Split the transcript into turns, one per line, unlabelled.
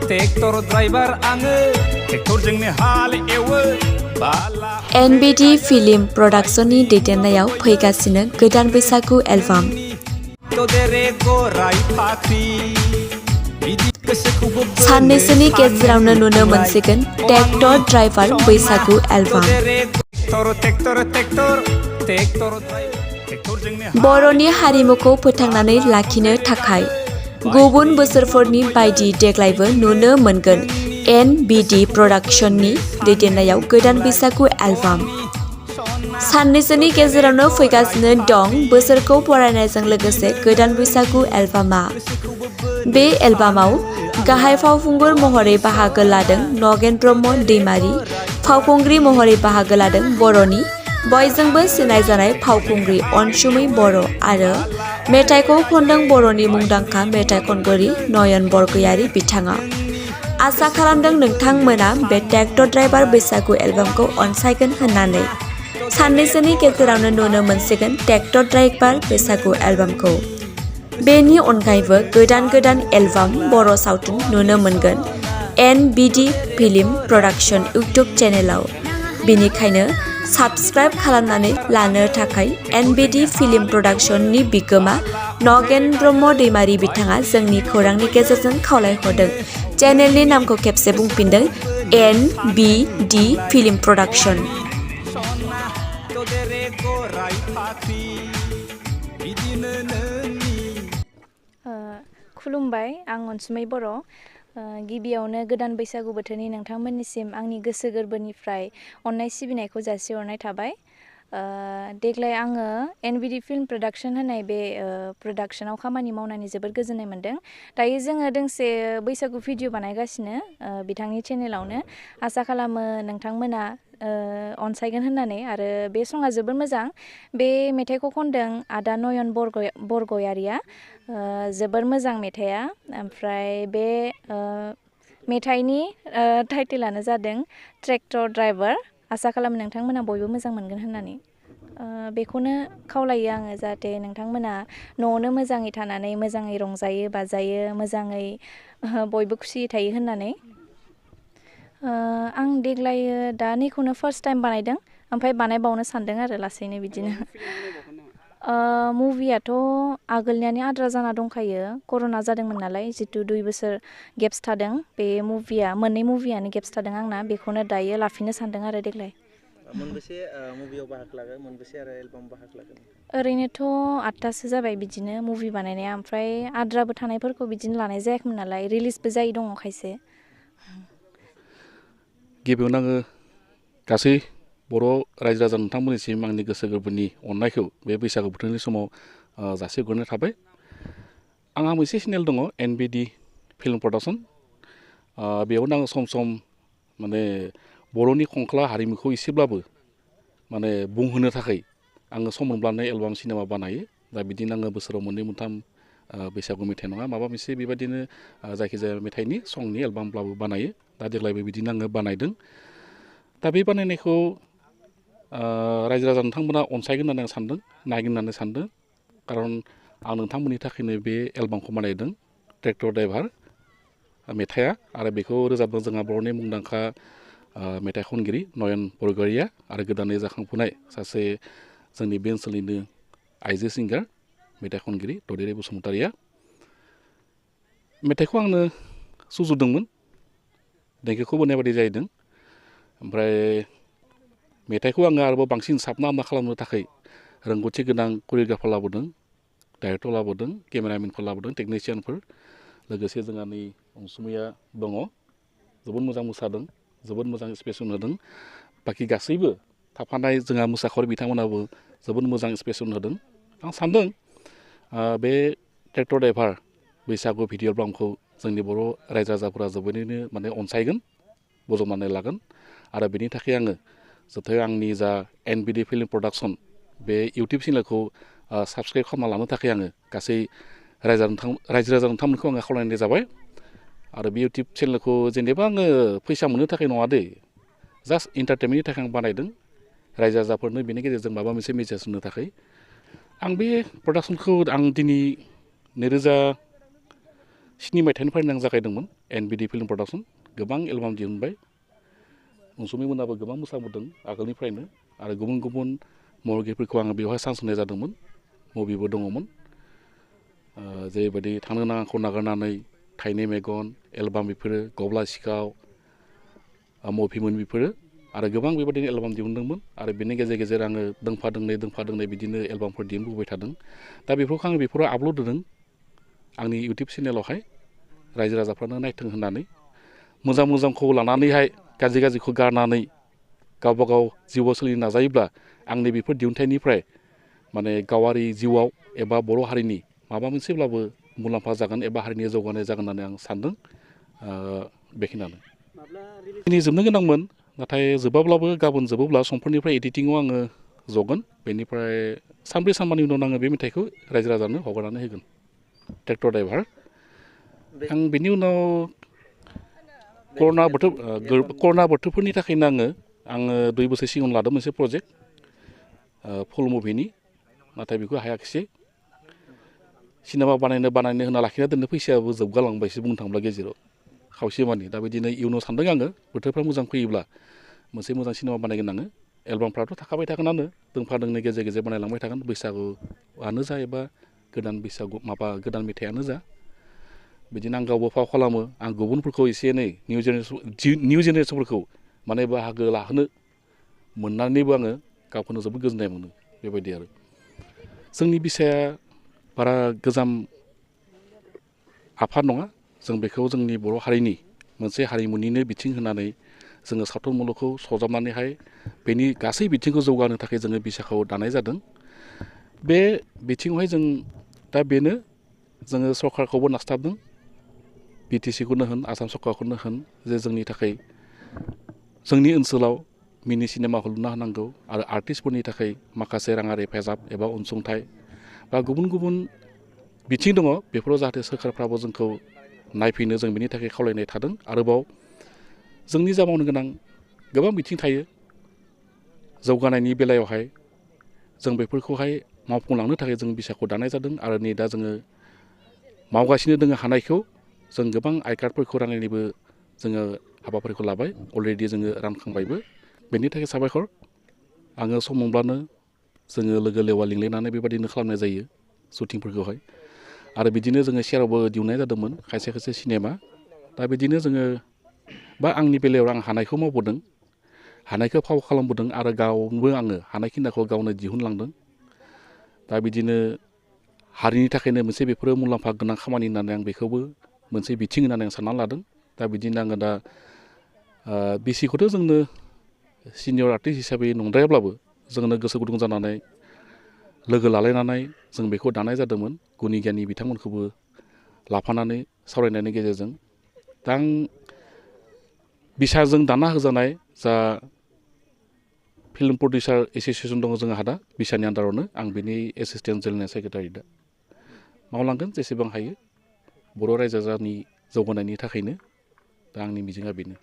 tractor driver आङो ट्रेक्टरजोंनो हाल एवो बाला
NBD Film Production नि दैदेननायाव फैगासिनो गोदान बैसागु एलबाम साननैसोनि गेजेरावनो नुनो मोनसिगोन ट्रेक्टर ड्राइभार बैसागु एलबाम बर'नि हारिमुखौ फोथांनानै लाखिनो थाखाय गुबुन बोसोरफोरनि बायदि देग्लायबो नुनो मोनगोन NBD Production नि दैदेननायाव गोदान बैसागु एलबाम साननैसोनि गेजेरावनो फैगासिनो दं बोसोरखौ बरायनायजों लोगोसे गोदान बैसागु एलबामा बे एलबामाव गाहाय फावखुंगुर महरै बाहागो लादों नगेन ब्रह्म दैमारी फावखुंग्रि महरै बाहागो लादों बर'नि बयजोंबो सिनायजानाय फावखुंग्रि अनसुमै बर' आरो मेथाइखौ खनदों बर'नि मुंदांखा मेथाइ खनगिरि नयन बरगयारी बिथाङा आसा खालामदों नोंथांमोना बे ट्रेक्टर ड्राइभार बैसागु एलबामखौ अनसायगोन होननानै साननैसोनि गेजेरावनो नुनो मोनसिगोन ट्रेक्टर ड्राइभार बैसागु एलबामखौ बेनि अनगायैबो गोदान एलबाम बर' सावथुन नुनो मोनगोन NBD Film Production इउट्युब चेनेलाव बेनिखायनो साबस्क्राइब खालामनानै लानो थाखाय NBD Film Production नि बिगोमा नगेन ब्रह्म दैमारी बिथाङा जोंनि खौरांनि गेजेरजों खावलायहरदों चेनेलनि नामखौ खेबसे बुंफिनदों NBD Film Production
खुलुमबाय आं अनसुमै बर' गिबियावनो गोदान बैसागु बोथोरनि नोंथांमोननिसिम आंनि गोसो गोरबोनिफ्राय अननाय सिबिनायखौ जासिहरनाय थाबाय देग्लाय आङो NBD Film Production होननाय बे प्रडाक्शनाव खामानि मावनानै जोबोद गोजोननाय मोनदों दायो जोङो दोंसे बैसागु भिडिअ बानायगासिनो बिथांनि चेनेलावनो आसा खालामो नोंथांमोना अनसायगोन होननानै आरो बे सङा जोबोद मोजां बे मेथाइखौ खनदों आदा नयन बरगयारिया जोबोर मोजां मेथाइया ओमफ्राय बे मेथाइनि टाइटेलानो जादों ट्रेक्टर ड्राइभार आसा खालामो नोंथांमोना बयबो मोजां मोनगोन होननानै बेखौनो खावलायो आङो जाहाथे नोंथांमोना न'आवनो मोजाङै थानानै मोजाङै रंजायो बाजायो मोजाङै बयबो खुसियै थायो होननानै आं देग्लाय दा नैखौनो फार्स्ट टाइम बानायदों ओमफ्राय बानायबावनो सानदों आरो लासैनो बिदिनो मुभियाथ' आगोलनियानो आद्रा जाना दंखायो कर'ना जादोंमोन नालाय जितु 2 बोसोर गेप्स थादों बे मुभिया मोननै मुभियानो गेप्स थादों आंना बेखौनो दायो लाफिननो सानदों आरो देग्लाय
मोनबेसे मुभियाव बाहागो लागोन मोनबेसे आरो एलबाम बाहागो लागोन
ओरैनोथ' 8थासो जाबाय बिदिनो मुभि बानायनाया ओमफ्राय आद्राबो थानायफोरखौ बिदिनो लानाय जायाखैमोन नालाय रिलिजबो जायै दङ खायसे
गिबियावनो आङो गासै बर' रायजो राजा नोंथांमोननिसिम आंनि गोसो गोरबोनि अननायखौ बे बैसागु बोथोरनि समाव जासिहरनाय थाबाय आंहा मोनसे चेनेल दङ NBD Film Production बेयावनो आङो सम सम माने बर'नि खंख्ला हारिमुखौ एसेब्लाबो माने बुंहोनो थाखाय आङो सम मोनब्लानो एलबाम सिनेमा बानायो दा बिदिनो आङो बोसोराव 2-3 बैसागु मेथाइ नङा माबा मोनसे बेबायदिनो जायखिजाया मेथाइनि संनि एलबामब्लाबो बानायो दा देग्लायबो बिदिनो आङो बानायदों दा बे बानायनायखौ रायजो राजा नोंथांमोना अनसायगोन होननानै आं सानदों नायगोन होननानै सानदों खारन आं नोंथांमोननि थाखायनो बे एलबामखौ बानायदों ट्रेक्टर ड्राइभार मेथाइआ आरो बेखौ रोजाबदों जोंहा बर'नि मुंदांखा मेथाइ खनगिरि नयन बरगयारिया आरो गोदानै जाखांफुनाय सासे जोंनि बे ओनसोलनिनो आइजो सिंगार मेथाइ खनगिरि ददेरे बसुमतारिया मेथाइखौ आंनो सुजुदोंमोन देंखोखौ बोनाय बायदि जाहैदों ओमफ्राय मेथाइखौ आङो आरोबाव बांसिन साबना हामना खालामनो थाखाय रोंगौथि गोनां करिय'ग्राफार लाबोदों डाइरेक्टर लाबोदों केमेरामेनफोर लाबोदों टेकनिशियानफोर लोगोसे जोंहा नै अनसुमैया दङ जोबोद मोजां मोसादों जोबोद मोजां एक्सप्रेसन होदों बाखि गासैबो थाफानाय जोंहा मोसाखावरि बिथांमोनाबो जोबोद मोजां एक्सप्रेसन होदों आं सानदों बे ट्रेक्टर ड्राइभार बैसागु भिडिअ एलबामखौ जोंनि बर' रायजो राजाफोरा जोबोरैनो माने अनसायगोन बजबनानै लागोन आरो बेनि थाखाय आङो जोथोय आंनि जा NBD Film Production बे इउटिउब चेनेलखौ साबस्क्राइब खालामना लानो थाखाय आङो गासै रायजो राजा नोंथांमोनखौ आङो खावलायनाय जाबाय आरो बे इउटिउब चेनेलखौ जेनेबा आङो फैसा मोननो थाखाय नङा दे जास्ट एन्टारटेनमेन्टनि थाखाय आं बानायदों रायजो राजाफोरनो बेनि गेजेरजों माबा मोनसे मेसेज होनो थाखाय आं बे प्रडाक्शनखौ आं दिनै 7 मायथाइनिफ्रायनो आं जागायदोंमोन NBD Film Production गोबां एलबाम दिहुनबाय अनसुमै मोनाबो गोबां मोसाबोदों आगोलनिफ्रायनो आरो गुबुन गुबुन महरगिरिफोरखौ आङो बेवहाय चान्स होनाय जादोंमोन मुभिबो दङमोन जेरैबायदि थांनो नाङाखौ नागारनानै थाइनै मेगन एलबाम बेफोरो गब्ला सिखाव मुभिमोन बेफोरो आरो गोबां बेबायदिनो एलबाम दिहुनदोंमोन आरो बेनि गेजेर गेजेर आङो दोंफा दोंनै बिदिनो एलबामफोर दिहुनबोबाय थादों दा बेफोरखौ आङो बेफोराव आपल'ड होदों आंनि इउटुब चेनेलावहाय रायजो राजाफ्रानो नायथों होननानै मोजां मोजांखौ लानानैहाय गाज्रि गाज्रिखौ गारनानै गावबा गाव जिउआव सोलिनो नाजायोब्ला आंनि बेफोर दिहुनथाइनिफ्राय माने गावारि जिउआव एबा बर' हारिनि माबा मोनसेब्लाबो मुलाम्फा जागोन एबा हारिनि जौगानाय जागोन होननानै आं सानदों बेखिनियानो दिनै जोबनो गोनांमोन नाथाय जोबाब्लाबो गाबोन जोबोब्ला समफोरनिफ्राय एडिटिङाव आङो जगोन बेनिफ्राय सानब्रै सानबानि उनाव आङो बे मेथाइखौ रायजो राजानो हगारनानै होगोन ट्रेक्टर ड्राइभार आं बेनि उनाव कर'ना बोथोरफोरनि थाखायनो आङो 2 बोसोर सिगां लादों मोनसे प्रजेक्ट फुल मुभिनि नाथाय बेखौ हायाखिसै सिनेमा बानायनो होना लाखिना दोननो फैसायाबो जोबगालांबायसो बुंनो थाङोब्ला गेजेराव खावसे मानि दा बिदिनो इयुनाव सानदों आङो बोथोरफ्रा मोजां फैयोब्ला मोनसे मोजां सिनेमा बानायगोन आङो एलबामफ्राथ' थाखाबाय थागोनानो दोंफा दोंनै गेजेर गेजेर बानायलांबाय थागोन बैसागुआनो जा एबा गोदान मेथाइयानो जा बिदिनो आं गावबो फाव खालामो आं गुबुनफोरखौ एसे एनै निउ जेनेरेसनफोरखौ माने बाहागो लाहोनो मोननानैबो आङो गावखौनो जोबोद गोजोननाय मोनो बेबायदि आरो जोंनि बिसाया बारा गोजाम आफाद नङा जों बेखौ जोंनि बर' हारिनि मोनसे हारिमुनिनो बिथिं होनानै जोङो सावथुन मुलुगखौ सरजाबनानैहाय बेनि गासै बिथिंखौ जौगानो थाखाय जोङो बिसाखौ दानाय जादों बे बिथिङावहाय जों दा बेनो जोङो सरकारखौबो नास्ताबदों BTC-खौनो होन आसाम सरकारखौनो होन जे जोंनि थाखाय जोंनि ओनसोलाव मिनि सिनेमा हल लुना होनांगौ आरो आर्टिस्टफोरनि थाखाय माखासे राङारि हेफाजाब एबा अनसुंथाइ बा गुबुन गुबुन बिथिं दङ बेफोराव जाहाथे सोरखारफ्राबो जोंखौ नायफैनो जों बेनि थाखाय खावलायनाय थादों आरोबाव जोंनि जा मावनो गोनां गोबां बिथिं थायो जौगानायनि बेलायावहाय जों बेफोरखौहाय मावफुंलांनो थाखाय जों बिसाखौ दानाय जादों आरो नै दा जोङो मावगासिनो दङ हानायखौ जों गोबां आइ कार्डफोरखौ राननायनिबो जोङो हाबाफारिखौ लाबाय अलरेडि जोङो रानखांबायबो बेनि थाखाय साबायखर आङो सम मोनब्लानो जोङो लोगो लेवा लिंलायनानै बेबायदिनो खालामनाय जायो शुटिंफोरखौहाय आरो बिदिनो जोङो सेरावबो दिहुननाय जादोंमोन खायसे खायसे सिनेमा दा बिदिनो जोङो बा आंनि बेलायाव आं हानायखौ मावबोदों हानायखौ फाव खालामबोदों आरो गावबो आङो हानायखिनिखौ गावनो दिहुनलांदों दा बिदिनो हारिनि थाखायनो मोनसे बेफोरो मुलाम्फा गोनां खामानि होननानै आं बेखौबो मोनसे बिथिं होननानै आं साननानै लादों दा बिदिनो आङो दा बिसिखौथ' जोंनो सिनियर आर्टिस्ट हिसाबै नंद्रायाब्लाबो जोंनो गोसो गुदुं जानानै लोगो लालायनानै जों बेखौ दानाय जादोंमोन गुनि गियानि बिथांमोनखौबो लाफानानै सावरायनायनि गेजेरजों दा आं बिसाजों दाना होजानाय जा फिल्म प्रडिउसार एस'सियेसन दङ जोंहा दा बिसानि आन्दारावनो आं बिनि एसिसटेन्ट जेनेरेल सेक्रेटारि दा मावलांगोन जेसेबां हायो बर' रायजो राजानि जौगानायनि थाखायनो दा आंनि मिजिङा बेनो